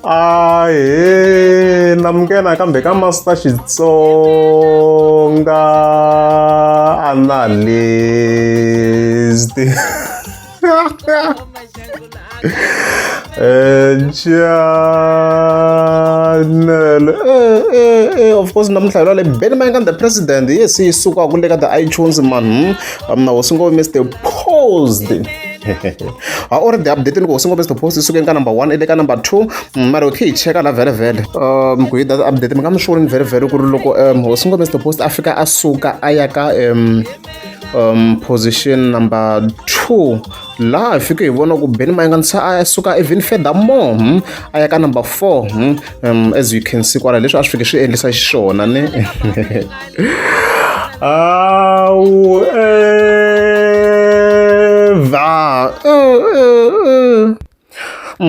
Ahee namukela kambe ka Master Xitsonga Analyst channel of course namuntlha hi le Benny Mayengani the president yes yi suka ku le ka the iTunes man na hosi ngove Mr Post ha already update ni ku hosi ngove Mr Post yi sukeni ka number 1 i le ka number 2 mara okay hi cheka la vhele vhele ku hi that update mi nga mi swi voni vhele vhele ku ri loko hosi ngove Mr Post a fika a suka a ya ka position number 2 laha hi fike hi vona ku Benny Mayengani se a suka even further more a ya ka number 4 as you can see kwala leswi a swi fike swi endlisa xiswona ne awu eva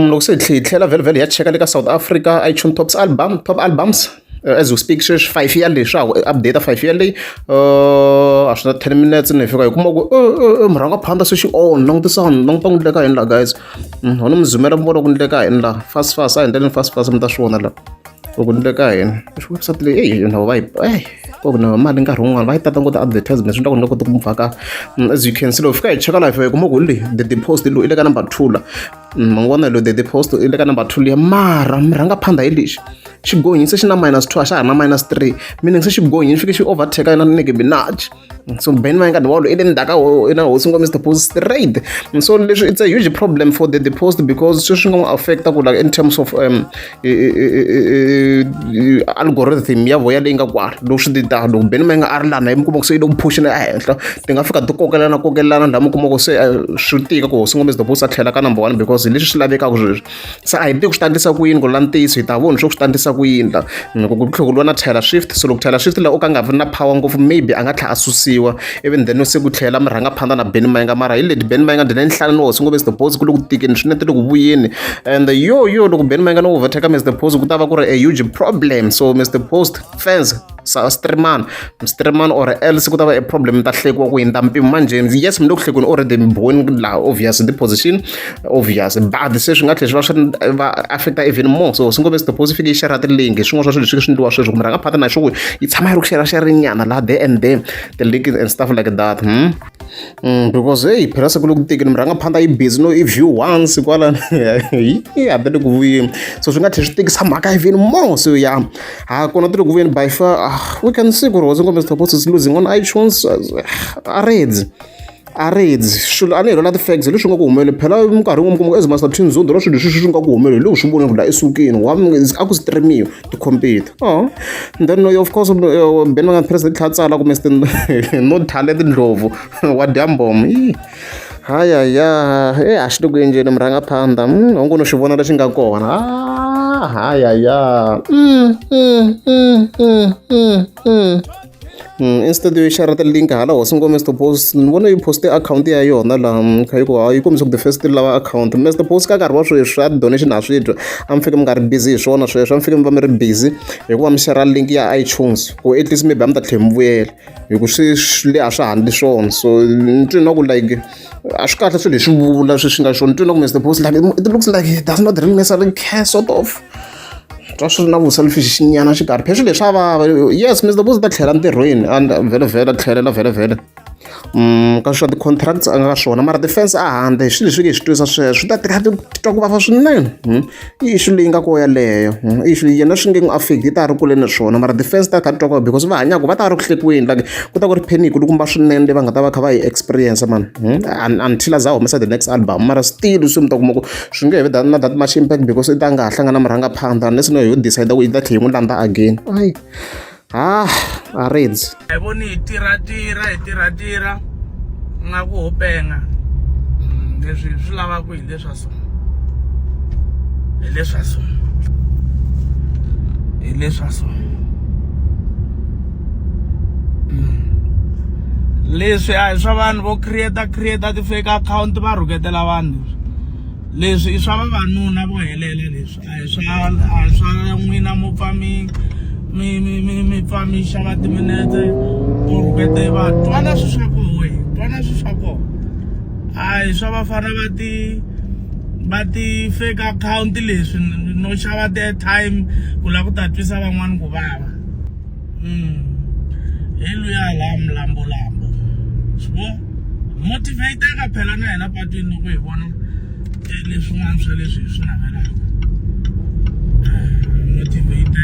loko se hi tlhela vhele vhele hi ya cheka le ka South Africa iTunes tops album top albums as we speak sweswi 5 ya leyi swa ha ku update 5 ya leyi a swi na 10 minutes ni fika hi kuma ku murhangaphandha se xi on langutisani languta ku ndleka yini la guys hona mi zumela mi vona ku ndleka yini la fast fast a hi ndleleni fast fast mi ta swi vona la ku ndleka yini website leyi eyi na va yi ku na mali nkarhi wun'wani va yi tata ngopfu advertisement swi endla ku ni nga koti ku mufaka as you can see loko fika hi cheka laha hi fika hi kuma ku le the post loyi i le ka number 2 la man'wana loyi the post i le ka number 2 liya mara murhangaphandha hi lexi xigonyi se xi na minus 2 a xa ha na minus 3 meaning se xigonyi xi fike xi overtake na Nicki Minaj so Ben Mayengani walo i le ndzhaku ka na hosi ngome Mr Post straight so leswi it's a huge problem for the post because sweswi swi nga n'wi affecta ku like in terms of algorithm ya voya leyi nga kwala loko swi ti ta loko Benny Mayengani a ri lana hi mi kuma ku se yi le ku phuxeni ehenhla ti nga fika ti kokelana kokelana laha mi kuma ku se swi tika ku hosi ngome Mr Post a tlhela ka number one because hi leswi swi lavekaka sweswi se a hi tivi ku swi ta endlisa ku yini ku la ntiyiso hi ta vona swo ku swi ta endlisa ku yini la loko ku tlhe ku lwa na Taylor Swift so loko Taylor Swift la o ka nga vi na power ngopfu maybe a nga tlhela a susiwa even then se ku tlhela murhangaphandha na Benny Mayengani mara hi leti Benny Mayengani ndzi nhlana ni hosi ngopfu Mr Post ku le ku tikeni swinene ti le ku vuyeni and yo yo loko Benny Mayengani o overtake Mr Post ku ta va ku ri a huge problem so Mr Post fans streamana streamana or else ku ta va a problem ta hlekiwa ku hundza mpimo manjhe yes mi le ku hlekweni already mi bohweni laha obvious the position obvious but se swi nga tlhela swi va swi va affecta even more so swi ngo Mr Post fike yi share ti-link swin'wana swa swilo leswi swi endliwa sweswi kumbe rhanga phata na xo yi tshama yi ri ku share share nyana laha there and there ti-link and stuff like that because hey phela se ku le ku tekeni murhangaphandha yi busy no i view once kwala yi ha le ku vuyeni so swi nga tlhela swi tikisa mhaka even more so ya ha kona ti le ku vuyeni by far we can see ku ri hosi ngombe Mr Post is losing on iTunes a redzi a redzi swilo a ni hi ti-facts leswi nga ku humeleli phela minkarhi yin'wana kuma as master twin zone ra swilo leswi swi nga ku humeleli hi loko swi vona ku la esukeni wa a ku streamiwa tikhompyuta oh and then of course Ben Mayengani president tlhela tsala ku Mr no talent Ndlovu wa dyambom hayaya e a xi le ku endleni murhangaphandha onge no xi vona lexi nga kona hayaya Instead yo share ti-link hala hosi ngo Mr Post ni vona yi poste akhawunti ya yona laha kha yi ku yi kombisa ku the first lava akhawunti Mr Post ka nkarhi wa sweswi a donation ha swi twa a mi fike mi nga ri busy hi swona sweswo a mi fike mi va mi ri busy hikuva mi share link ya iTunes ku at least maybe a mi ta tlhela mi vuyela hi ku swi le a swa ha ndli swona so ni twi na ku like a swi kahle swilo leswi vula sweswi nga swona ni twi na ku Mr Post like it looks like he does not really necessarily care sort of twa swi ri na vuselfish nyana xikarhi phela swilo leswi a vava yes Mr Boss ta tlhela ntirhweni and vhele vhele tlhelela vhele vhele ka swa ti-contracts a nga ka swona mara ti-fans a handle hi swilo leswi hi swi twisa sweswo swi ta tika titwa ku vava swinene i issue leyi nga ko yaleyo i issue yena swi nge n'wi affect yi ta ri kule na swona mara ti-fans ta kha ti twa ku because va hanyaka va ta ri ku hlekiweni like ku ta ku ri panic kulukumba swinene leyi va nga ta va kha va yi experience man until a za a humesa the next album mara still swi mi ta kuma ku swi nge he vi na that much impact because i ta nga ha hlangana murhangaphandha unless no yo decide ku i ta tlhela yi n'wi landza again ayi ha a rindzi hi voni hi tirha tirha hi tirha tirha nga ku ho penga leswi swi lavaka hi leswa so hi leswa so hi leswa so leswi a hi swa vanhu vo create create ti-fake account va rhuketela vanhu leswi i swa vavanuna vo helela leswi a hi swa a hi swa n'wina mo pfa mi mi mi mi mi pfa mi xava timinete to rhukete vanhu twana swi swa koho we twana swi swa koho a hi swa vafana va ti Va ti-fake account leswi no xava ti-airtime ku lava ku ta twisa van'wani ku vava. Hi luya laha milambolambo swi vo motivate-eka phela na hina patwini loko hi vona leswin'wana swa leswi hi swi navelaka. Motivate.